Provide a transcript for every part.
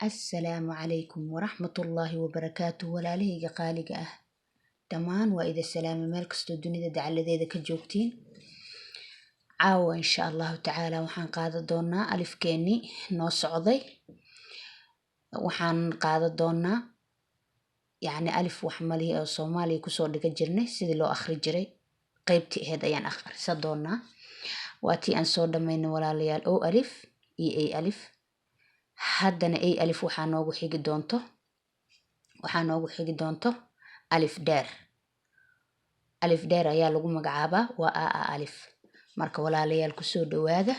Assalaamu calaykum waraxmatullaahi wabarakaatu. Walaalahayga qaaliga ah dhammaan, waa idin salaamay meel kastoo dunida dacaladeeda ka joogtiin. Caawa, insha Allahu tacaala, waxaan qaadan doonaa alifkeennii noo socday. Waxaan qaadan doonaa, yacni, alif wax malihi oo Soomaaliya kusoo dhiga jirnay, sidii loo akhri jiray qeybtii ahayd ayaan akhrisan doonaa. Waa tii aan soo dhammaynay, walaalayaal, o alif iyo a alif. Haddana a alif waxaa noogu xigi doonto alif dheer. Alif dheer ayaa lagu magacaabaa, waa a alif. Marka, walaalayaal, kusoo dhawaada.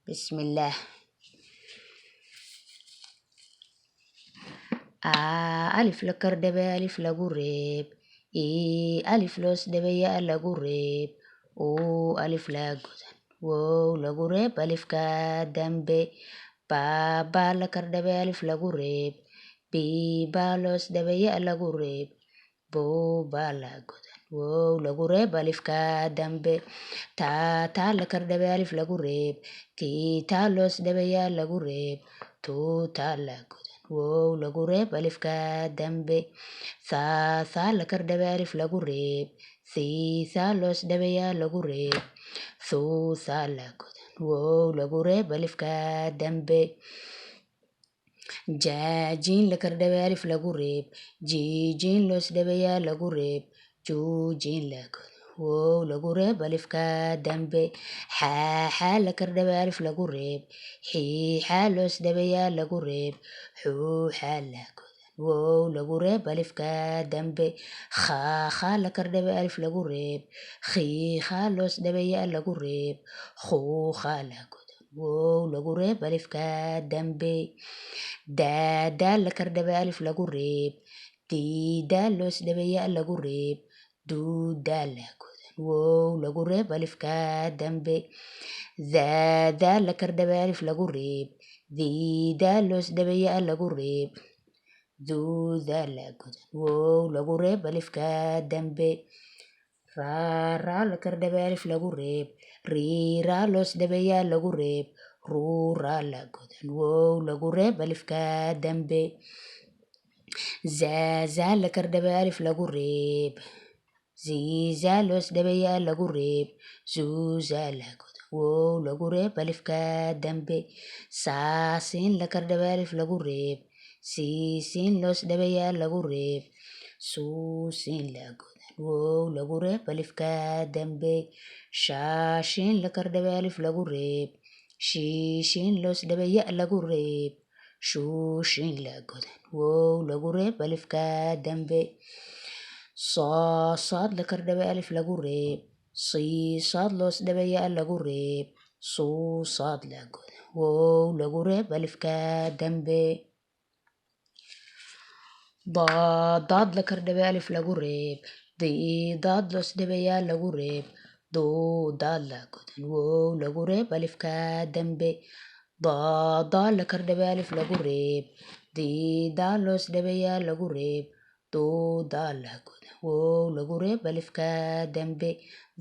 Bismillaah. A, alif la kordhabay, alif lagu reeb. I, alif loos dhabay, ya lagu reeb. U, alif la godan, wow lagu reeb alifka dambe. Ba, ba la kordhabay, alif lagu reeb. B, ba loos dhabay, ya lagu reeb. Bu, ba la godan, wow lagu reeb alifka dambe. Ta, ta la kordhabay, alif lagu reeb. Ti, ta loos dhabay, ya lagu reeb. Tu, ta la godan, wow lagu reeb alifka dambe. Tha, tha la kordhabay, alif lagu reeb. Thi, tha loos dhabay, ya lagu reeb. Thu, tha la godan, wow lagu reeb alifka dambe. Ja, jiin la kordhabay, alif lagu reeb. Ji, jiin loos dhabay, ya lagu reeb. Ju, jiin la godan, wow lagu reeb alifka dambe. Xa, xa la kordhabay, alif lagu reeb. Xi, xa loos dhabay, ya lagu reeb. Xu, xa la godan, wow lagu reeb alifka dambe. Kha, kha la kordhabay, alif lagu reeb. Khi, kha loos dhabay, ya lagu reeb. Khu, kha la godan, wow lagu reeb alifka dambe. Daa, daa la kordhabay, alif lagu reeb. Dii, daa loos dhabay, ya lagu reeb. Duu, daa la godan, wow lagu reeb alifka dambe. Daa, daa la kordhabay, alif lagu reeb. Dii, daa loos dhabay, ya lagu reeb. Duu, daa la godan, wow lagu reeb alifka dambe. Raa, raa la kordhabay, alif lagu reeb. Rii, raa loos dhabay, ya lagu reeb. Ruu, raa la godan, wow lagu reeb alifka dambe. Zaa, zaa la kordhabay, alif lagu reeb. Zii, zaa loos dhabay, ya lagu reeb. Zuu, zaa la godan, wow lagu reeb alifka dambe. Saa, siin la kordhabay, alif lagu reeb. Sii, siin loos dhabay, ya lagu reeb. Suu, siin la godan, wow lagu reeb alifka dambe. Shaa, shiin la kordhabay, alif lagu reeb. Shii, shiin loos dhabay, ya lagu reeb. Shuu, shiin la godan, wow lagu reeb alifka dambe. Saa, saad la kordhabay, alif lagu reeb. Sii, saad loos dhabay, ya lagu reeb. Suu, saad la godan, wow lagu reeb alifka dambe. Daa, daad la kordhabay, alif lagu reeb. Dii, daad loos dhabay, ya lagu reeb. Duu, daad la godan, wow lagu reeb alifka dambe. Daa, daa la kordhabay, alif lagu reeb. Dii, daa loos dhabay, ya lagu reeb. Duu, daa la godan, wow lagu reeb alifka dambe.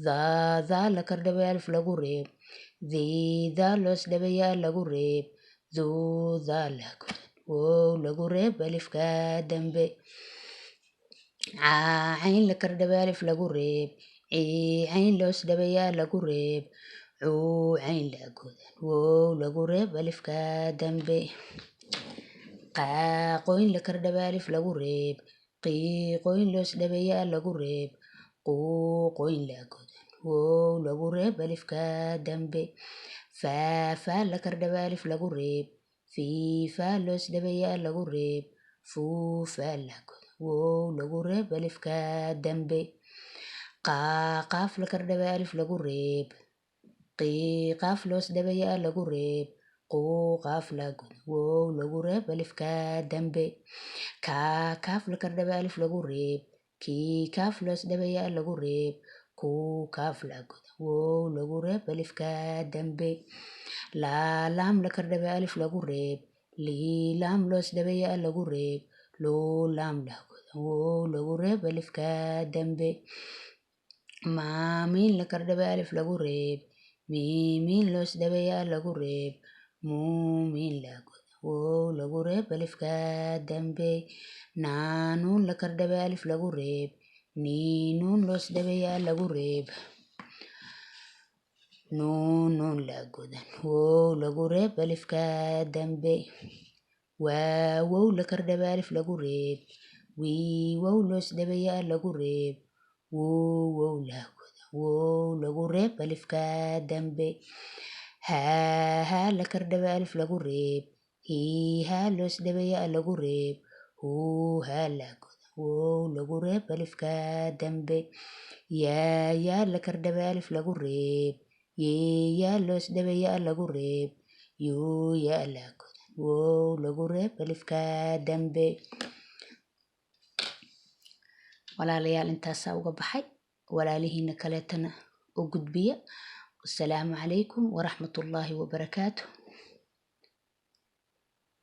Daa, daa la kordhabay, alif lagu reeb. Dii, daa loos dhabay, ya lagu reeb. Duu, daa la godan, wow lagu reeb alifka dambe. Caa, cayn la kordhabay, alif lagu reeb. Cii, cayn loos dhabay, ya lagu reeb. Cuu, cayn la godan, wow lagu reeb alifka dambe. Qaa, qoyn la kordhabay, alif lagu reeb. Qii, qoyn loos dhabay, ya lagu reeb. Quu, qoyn la godan, wow lagu reeb alifka dambe. Faa, faa la kordhabay, alif lagu reeb. Fii, faa loos dhabay, ya lagu reeb. Fuu, faa la godan, wow lagu reeb alifka dambe. Qaa, qaaf la kordhabay, alif lagu reeb. Qii, qaaf loos dhabay, ya lagu reeb. Quu, qaaf la godan, wow lagu reeb alifka dambe. Kaa, kaaf la kordhabay, alif lagu reeb. Kii, kaaf loos dhabay, ya lagu reeb. Kuu, kaaf la godan, wow lagu reeb alifka dambe. Laa, laam la kordhabay, alif lagu reeb. Lii, laam loos dhabay, ya lagu reeb. Luu, laam la godan, wow lagu reeb alifka dambe. Maa, miin la kordhabay, alif lagu reeb. Mii, miin loos dhabay, ya lagu reeb. Muu, miin la godan, lagu reeb alifka dambe, naa nuun la kordhabay alif lagu reeb, nii nuun loos dhabayaa lagu reeb, nuun nuun la godan wow lagu reeb alifka dambe, waa wow la kordhabay alif lagu reeb, wii wow loos dhabayaa lagu reeb, wow wow la godan wow lagu reeb alifka dambe, haa haa la kordhabay alif lagu reeb, hii haa loos dhabayaa lagu reeb, huu haa la godan wow lagu reeb alifka dambe, yaa yaa la kordhabay alif lagu reeb, yee yaa loos dhabayaa lagu reeb, yuu yaa la godan wow lagu reeb alifka dambe. Walaalayaal, intaasaa uga baxay, walaalihiina kaleetana u gudbiya. Wasalaamu calaykum waraxmatullaahi wabarakaatu.